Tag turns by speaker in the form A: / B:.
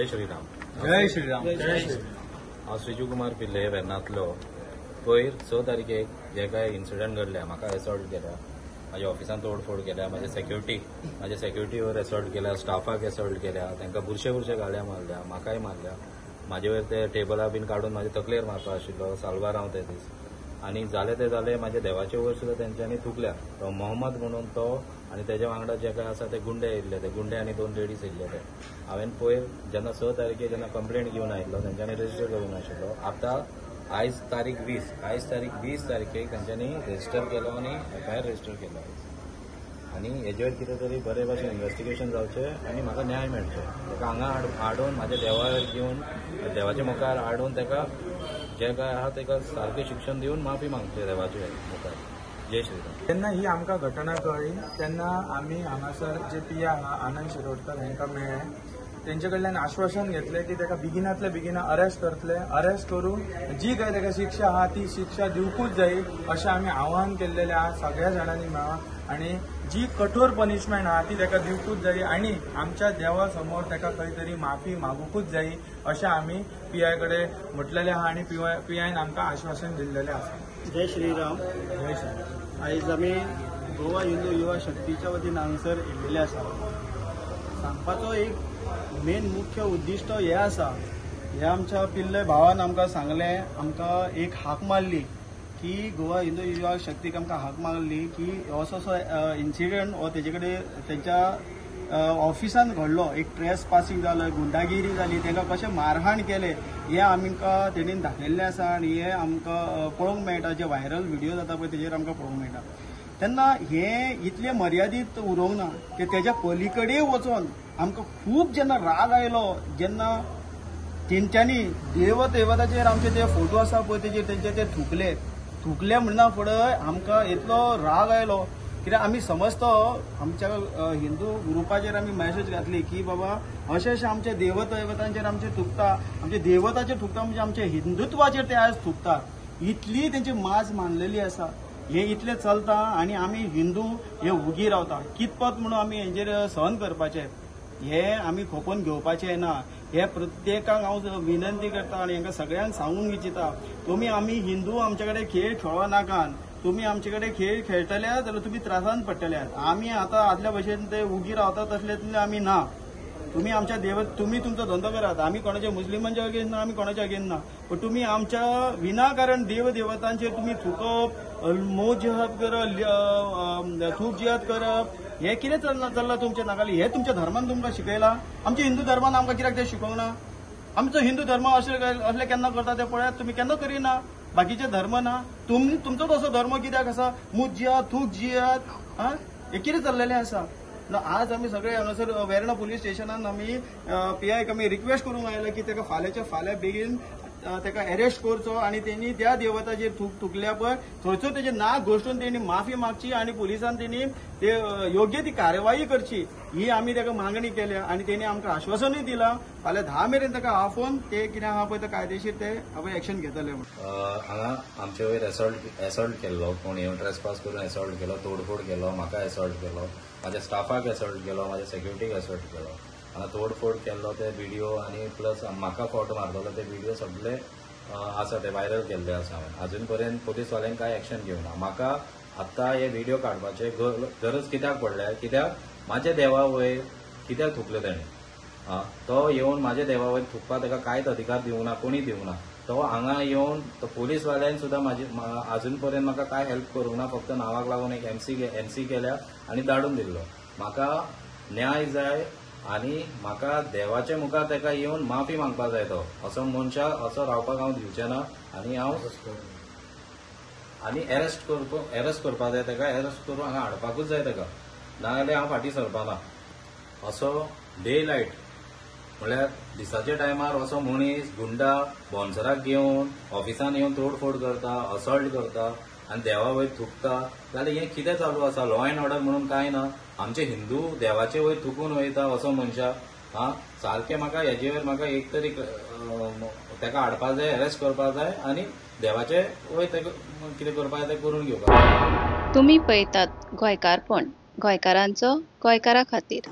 A: जय श्रीराम.
B: जय श्रीराम. जय श्रीराम.
A: हांव श्रीजू कुमार पिल्ले वेर्नांतलो. पयर 6 तारखेक जे कांय इन्सिडंट घडल्या, म्हाका एसॉल्ट केल्या, म्हाज्या ऑफिसान तोडफोड केल्या, म्हाज्या सेक्युरिटीवर एसॉल्ट केल्या, स्टाफाक एसॉल्ट केल्या, तांकां बुरशे बुरशे गाळ्या मारल्या, म्हाकाय मारल्या. म्हाजे वयर ते टेबलां बीन काडून म्हाज्या तकलेर मारपा आशिल्लो, साल्वार हांव ते दीस. आनी जालें तें जालें, म्हाज्या देवाचे वयर सुद्दां तेंच्यांनी थुकल्या. तो मोहम्मद म्हणून तो आनी तेज्या वांगडा जे कांय आसा ते गुंडे येयल्ले, ते गुंडे आनी 2 लेडीज येयल्ले. ते हांवें पयर जेन्ना 6 तारखेर जेन्ना कंप्लेंट घेवन आयिल्लो तेंच्यांनी रजिस्टर करूंक नाशिल्लो. आतां आयज तारीख 20, आयज तारीख 20 तारखेक तेंच्यांनी रजिस्टर केलो आनी एफआयआर रजिस्टर केलो आयज. आनी हेजेर कितें तरी बरे भाशेन इन्वेस्टिगेशन जावचें आनी म्हाका न्याय मेळचो. ताका हांगा हाडून म्हाज्या देवार घेवन देवाच्या मुखार हाडून ताका जे काय आहा ताका सारकें शिक्षण दिवन माफी मागचे देवाचे मुखार. जय श्रीराम.
B: जेन्ना ही आमकां घटना कळ्ळी तेन्ना आमी हांगासर जे पी आहा आनंद शिरोडकर हांकां मेळ्ळे, तेंचे कडल्यान आश्वासन घेतलें की ताका बेगिनातले बेगीन अरेस्ट करतले, अरेस्ट करून जी काय ताका शिक्षा आहा ती शिक्षा दिवकूच जाय अशें आमी आव्हान केल्लेलें आहा सगळ्या जाणांनी मेळोन. आनी जी कठोर पनिशमेंट आहा ती ताका दिवकूच जाय आनी आमच्या देवा समोर ताका खंय तरी माफी मागूकूच जाय अशें आमी पी I कडेन म्हटलेलें आहा आनी पी आयन आमकां आश्वासन दिल्लेलें आसा.
C: जय श्रीराम.
B: जय श्रीराम.
C: आयज आमी गोवा हिंदू युवा शक्तीच्या वतीन हांगासर येयल्लेले आसा. सांगपाचो एक मेन मुख्य उद्दिश्ट हें आसा, हे आमच्या पिल्ले भावान आमकां सांगलें, आमकां एक हाक मारली की गोवा हिंदू युवा शक्तीक आमकां हाक मारली की असो असो इन्सिडंट हो तेजे कडेन तेंच्या ऑफिसान घडलो, एक ट्रेस पासिंग जालो, गुंडागिरी जाली, तांकां कशें मारहाण केलें हें आमकां तेणीन दाखयल्लें आसा आनी हें आमकां पळोवंक मेळटा, जे व्हायरल व्हिडियो जाता पळय तेजेर आमकां पळोवंक मेळटा. तेन्ना हें इतलें मर्यादीत उरोवंक ना की तेज्या पलीकडे वचोन आमकां खूब जेन्ना राग आयलो, जेन्ना तेंच्यांनी देवदेवताचेर आमचे ते फोटो आसा पळय तेजेर तेंचे ते थुकले, थुकले म्हणना फुडें आमकां इतलो राग आयलो कित्याक आमी समजतो आमच्या हिंदू ग्रुपाचेर आमी मॅसेज घातली की बाबा अशें अशें आमच्या देवदेवतांचेर आमचे थुकता, आमच्या देवताचेर थुकता म्हणजे आमच्या हिंदुत्वाचेर ते आज थुकता, इतली तेंची माज मानलेली आसा. हे इतलें चलता आनी आमी हिंदू हे उगी रावता, कितपत म्हणून आमी हेंचेर सहन करपाचें, हे आमी खोपोवन घेवपाचें ना. हे प्रत्येकाक हांव विनंती करता आनी हांकां सगळ्यांक सांगूंक इच्छिता, तुमी आमी हिंदू आमचे कडेन खेळ खेळो नाकात, तुमी आमचे कडेन खेळ खेळटले जाल्यार तुमी त्रासान पडटले. आमी आतां आदल्या भशेन ते उगी रावता तसले आमी ना. तुमी आमच्या देव, तुमी तुमचो धंदो करात, आमी कोणाच्या मुस्लिमांच्या अगेन्स्ट ना, आमी कोणाच्या अगेन्स्ट ना, पण तुमी आमच्या विनाकारण देवदेवतांचेर तुमी थुकप, मोह जिहाद करप, थूक जिहाद करप, हें कितें चल्लां तुमच्या नाकाली? हें तुमच्या धर्मान तुमकां शिकयलां? आमच्या हिंदू धर्मान आमकां कित्याक तें शिकोवंक ना? आमचो हिंदू धर्म अशें केन्ना करता तें पळयात, तुमी केन्ना करिना, बाकीचे धर्म ना. तुमचो तसो धर्म कित्याक आसा? मूत जिहाद, थूक जिहाद, आं हें कितें चल्लेलें आसा? आज आमी सगळे हांगासर वेर्णा पुलीस स्टेशनान आमी पी आयक आमी रिक्वेस्ट करूंक आयला की ताका फाल्यांच्या फाल्यां बेगीन ताका अरेस्ट करचो आनी तेणी त्या देवताचेर थुकल्या पळय थंयसर तेजें नाक घश्टून तेणी माफी मागची आनी पुलिसान तेणी ते योग्य ती कारवाई करची ही आमी ताका मागणी केल्या आनी तेणी आमकां आश्वासनूय दिलां फाल्यां 10 मेरेन ताका आफोवन ते कितें आहा पळय ते कायदेशीर ते एक्शन घेतले.
A: हांगा आमचे वयर एसॉल्ट केल्लो, कोण येवन ट्रेसपास करून एसॉल्ट केलो, तोडफोड केलो, म्हाका एसॉल्ट केलो, म्हाज्या स्टाफाक एसॉल्ट केलो, म्हाज्या सेक्युरिटीक एसॉल्ट केलो. हांगा तोडफोड केल्लो ते व्हिडिओ आनी प्लस म्हाका फोटो मारतलो ते व्हिडिओ सगळे आसा, ते व्हायरल केल्ले आसा. हांवें अजून पर्यंत पुलीसवाल्यांक कांय एक्शन घेवना. म्हाका आतां हे व्हिडिओ काडपाचे गरज कित्याक पडल्या, कित्याक म्हाज्या देवा वयर कित्याक थुकले तेणें? तो येवन म्हाज्या देवा वयर थुकपाक ताका कांयच अधिकार दिवना, कोणी दिवना. तो हांगा येवन तो पुलीसवाल्यान सुद्दां म्हाजी अजून पर्यंत म्हाका कांय हेल्प करूंक ना, फक्त नांवाक लागून एक एमसी केल्या आनी धाडून दिल्लो. म्हाका न्याय जाय आनी म्हाका देवाच्या मुखार ताका येवन माफी मागपाक जाय. तो असो मनशा असो रावपाक हांव दिवचें ना आनी हांव आनी एरेस्ट करपाक जाय ताका, एरेस्ट करून हांगा हाडपाकूच जाय ताका, नाजाल्यार हांव फाटीं सरपाना. असो डे लायट म्हळ्यार दिसाच्या टायमार असो मनीस गुंडा बाउन्सराक घेवन ऑफिसान येवन तोडफोड करता, असॉल्ट करता आनी देवा वयर थुकता जाल्यार हें कितें चालू आसा? लॉ एंड ऑर्डर म्हणून कांय ना. आमचे हिंदू देवाचे वयर थुकून वयता असो मनशा. आं सारकें म्हाका हेजे वयर म्हाका एक तरी ताका हाडपाक जाय, अरेस्ट करपाक जाय आनी देवाचे वयर ताका कितें करपाक जाय तें करून घेवपाक जाय.
D: तुमी पळयतात गोंयकारपण, गोंयकारांचो गोंयकारा खातीर.